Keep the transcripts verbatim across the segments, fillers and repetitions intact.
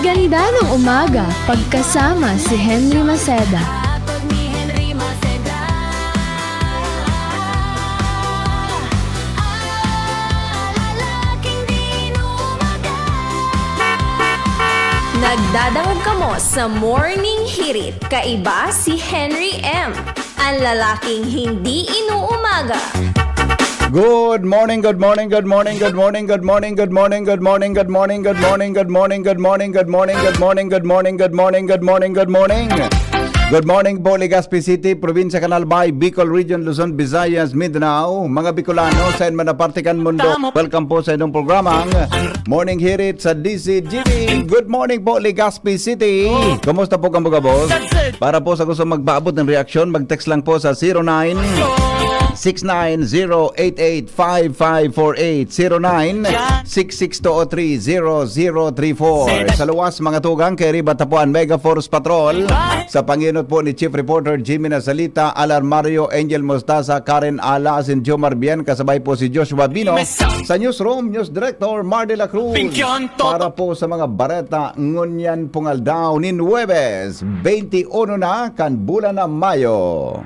Ganda ng umaga pagkasama si Henry Maceda. Nagdadangog kamo sa Morning Hirit, kaiba si Henry M, ang lalaking hindi inuumaga. Good morning, good morning, good morning, good morning, good morning, good morning, good morning, good morning, good morning, good morning, good morning, good morning, good morning, good morning, good morning, good morning, good morning. Good morning po, Legazpi City, Probinsya kan Albay, Bicol Region, Luzon, Visayas, Mindanao, mga Bicolano, saen man na parte kan mundo. Welcome po sa inyong programang Morning Hirit sa D C G B. Good morning po, Legazpi City. Kumusta po kamo, gabos? Para po sa gusto magpaabot ng reaksyon, mag-text lang po sa zero nine six nine zero eight eight five five four eight, zero nine six six two oh three zero zero three four. Sa luwas, mga tugang, kay riba ta po an Mega Force Patrol. Sa pangenot po ni Chief Reporter Jimmy Nasalita, Alar Mario, Angel Mostaza, Karen Ala, asin Jomar Bien, kasabay po si Joshua Bino. Sa newsroom, News Director Mar de la Cruz. Para po sa mga bareta ngunyan pong aldaw nin Huwebes, twenty-one na kan bulan na Mayo.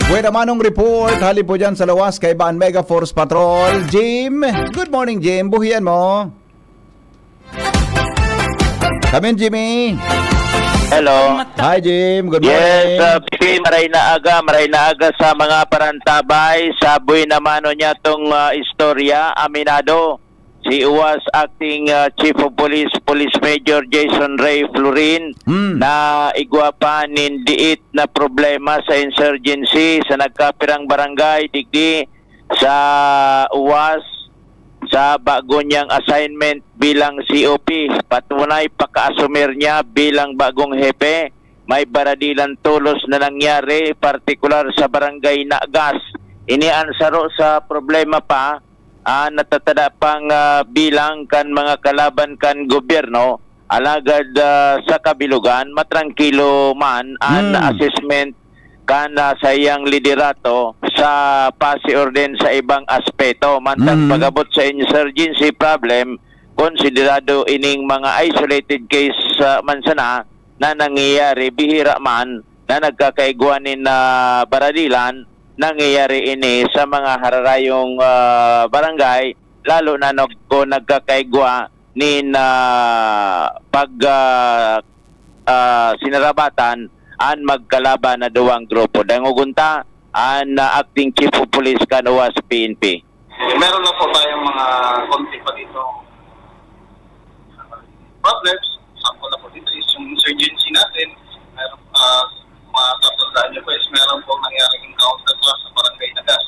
Buena manong report, hali po dyan sa lawas kay Ban Mega Force Patrol. Jim, good morning, Jim. Buhian mo. Come in, Jimmy. Hello. Hi, Jim. Good morning. Yes, uh, P P, maray na aga, maray na aga sa mga parantabay. Saboy naman o niya tong uh, istorya, aminado. Si Uwas Acting uh, Chief of Police, Police Major Jason Ray Florin, Hmm. na igwa pa nin diit na problema sa insurgency sa nagkapirang barangay, digdi sa Uwas, sa bago niyang assignment bilang C O P. Patunay, pakaasumir niya bilang bagong hepe, may baradilan tolos na nangyari, partikular sa Barangay Nagas. Ini ang saro sa problema pa, ah, natatada pang, ah, bilang kan mga kalaban kan gobyerno, alagad, ah, sa kabilugan, matrangkilo man an Hmm. assessment kan, ah, saiyang liderato sa pasi-orden sa ibang aspeto. Mantang Mhm. pag-abot sa insurgency problem, konsiderado ining mga isolated case, ah, man sana na nangyayari, bihira man na nagkakaigwa nin, ah, baradilan, nangyayari ini sa mga hararayong, ah, barangay, lalo na nog-, kung nagkakaigwa nin, ah, pag, ah, ah, sinarabatan an magkalaban na duwang grupo. Dangogon ta an, ah, acting chief of police kan Uwas P N P. Meron na po tayong mga konti pa dito problems. Sample na po dito is yung insurgency natin. Meron, ah, mga tatandaan niyo po is meron po nangyaring encounter pa sa Barangay Nagas.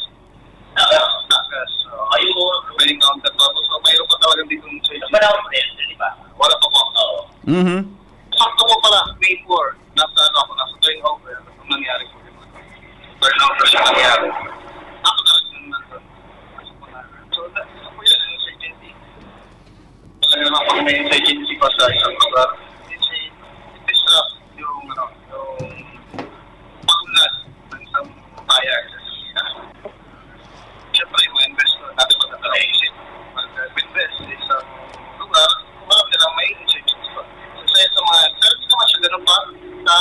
Nagas, ah, ayun po, may encounter pa po. So, mayroon pa talaga dito insurgency. Wala pa po, di ba? Wala pa po. Oo. Mhm. Sakto po pala, May four, nasa ano ako, nasa turnover. Ang nangyari po yun. Turnover siya nangyari. Ako talaga nung nandun. So, na-, isa po yun, yung insurgency. Talaga naman pag may insurgency pa sa isang lugar, it's a, it disrupt yung, ano, yung pag-unlad ng isang bayan. Siyempre, yung mga investor, dati pa na isip, mag-invest sa isang lugar, kung alam nilang may insurgency pa. So, sa, sa mga, pero di naman siya ganun pa, sa,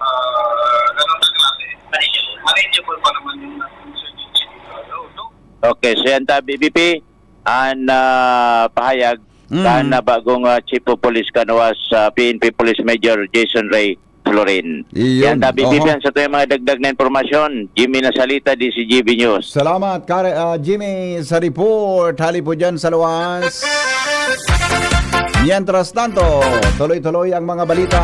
ah, ganun pa grabe. Manageable. Manageable pa naman yung insurgency dito. Although, Okay, so yan ta, B B P, an, ah, pahayag Mm. kan, ah, bagong, ah, Chief of Police kan Uwas, ah, P N P Police Major Jason Ray Florin. Iyon. Yan ta, B B P, Oho. Yan sa tuyang mga dagdag na impormasyon. Jimmy Nasalita, D C G B News. Salamat, Kare-, ah, Jimmy, sa report. Hali po dyan sa luwas. Mientras tanto, tuloy-tuloy ang mga balita.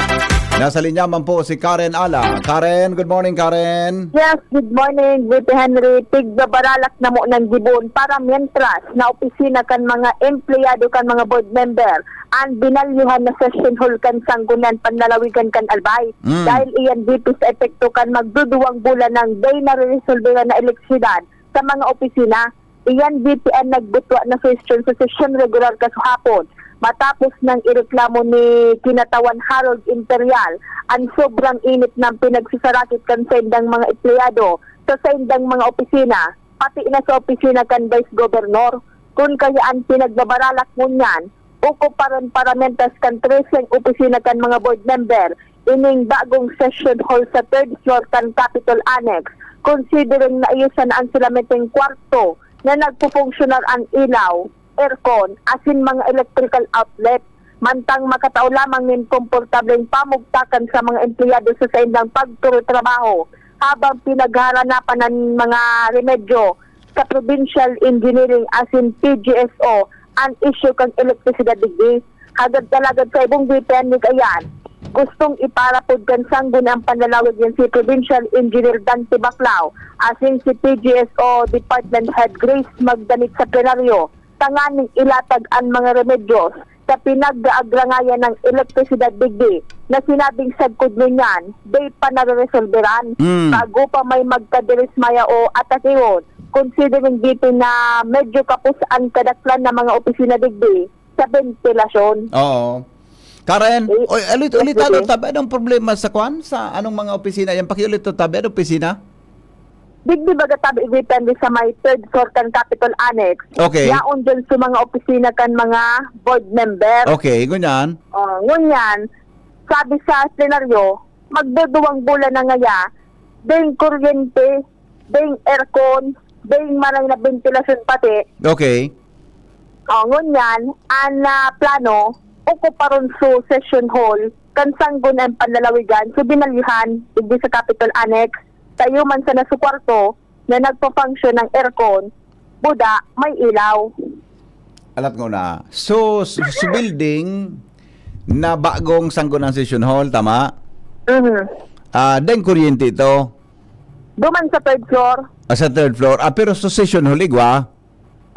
Nasa linya man po si Karen Ala. Karen, good morning, Karen. Yes, good morning, V P Henry. Tigbabaralak na mo ng gibon para mientras na opisina kan mga empleyado kan mga board member an binalyuhan na session hall kan Sangguniang Panlalawigan kan Albay. Mm. Dahil iyan V P sa epekto kan magduduwang bulan nang day na reresolbera na eleksidad sa mga opisina. Iyan V P an nagbutwa na sesyon sa sesyon regular kasuhapon. Matapos nang ireklamo ni Kinatawan Harold Imperial an sobrang init ng pinagsasarakit kan saindang mga empleyado sa saindang mga opisina, pati na sa opisina kan Vice Governor. Kun kaya an pinagbabaralak ngunyan, okuparon paramentas kan treseng opisina kan mga board member ining bagong session hall sa third floor kan Capitol Annex, considering na iyo sana an solamenteng kwarto na nagpupunksyonal an ilaw, aircon, asin mga electrical outlet. Mantang makatao lamang nin komportableng pamugtakan sa mga empleyado sa saindang pagturo-trabaho habang pinagharanapan an mga remedyo sa Provincial Engineering asin P G S O an isyu kan elektrisidad digdi. Hagad kalagad sa ibong V P N ni Kayan, gustong iparapod kan Sangguniang Panlalawigan si Provincial Engineer Dante Baclao asin si P G S O Department Head Grace Magdanit sa plenaryo tanganing ilatag an mga remedyos sa pinag-aagrangayan ng elektrisidad digdi na sinabing sagkod ngunyan, di pa nareresolberan. Mm. Bago pa may magkadirismaya o atakihon, considering dito na medyo kapos an kadaklan ng mga opisina digdi sa bentilasyon. Oo. Karen, Eh, oy, ulit, yes, ulit ano, sige. Tabi, anong problema sa kwan? Sa anong mga opisina yan? Pakiulit to, Tabi, anong opisina? Digdi baga tabi igwitan di sa may third floor kan Capitol Annex. Okay. Yaon dyan sa mga opisina kan mga board member. Okay, ngunyan. Oh, ngunyan, sabi sa plenaryo, magduduwang bulan na ngaya, ding kuryente, ding aircon, ding maray na bentilasyon pati. Okay. Oh, ngunyan, an, ah, plano, okuparon su session hall, kan Sangguniang Panlalawigan, su binalyuhan, digdi sa Capitol Annex, tayo man sana su kwarto na nagpa-function ng aircon, buda, may ilaw. Alat ko na. So, su, su building na bagong Sangguniang Session Hall, tama? Mhm. Ah, deng kuryente ito? Duman sa third floor. Ah, sa third floor. Ah, pero sa session hall, igwa?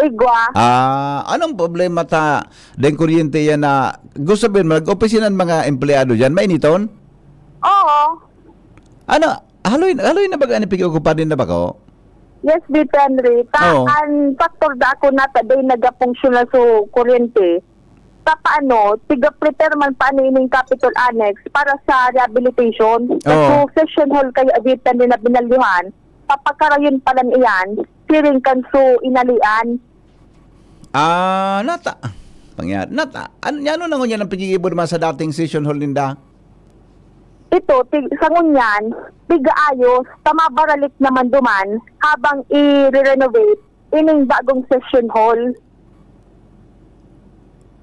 Igwa. Ah, anong problema ta deng kuryente yan na, gusto sabihin mo, nag-opisina ang mga empleyado dyan, mainiton? Oo. Ano, haloy, haloy na baga ni pag-ocupa din na bako? Yes, Tito Henry. Ta, Oo. An factor da ako na ta, day nagapunksyon na so kuryente. Ta, paano, tiga-prepare man pa ni ining Capitol Annex para sa rehabilitation. Oo. So, session hall kaya, Tito Henry, na binalyuhan, papakarayon pa lang iyan, siring kan so inalian. Ah, nata, pangyari, nata, an, ano na ngunyan ang paggigibo naman sa dating session hall ninda? Ito, tig, sa ngunyan, tigaayos, ta mabaralik naman duman habang i-renovate ining bagong session hall.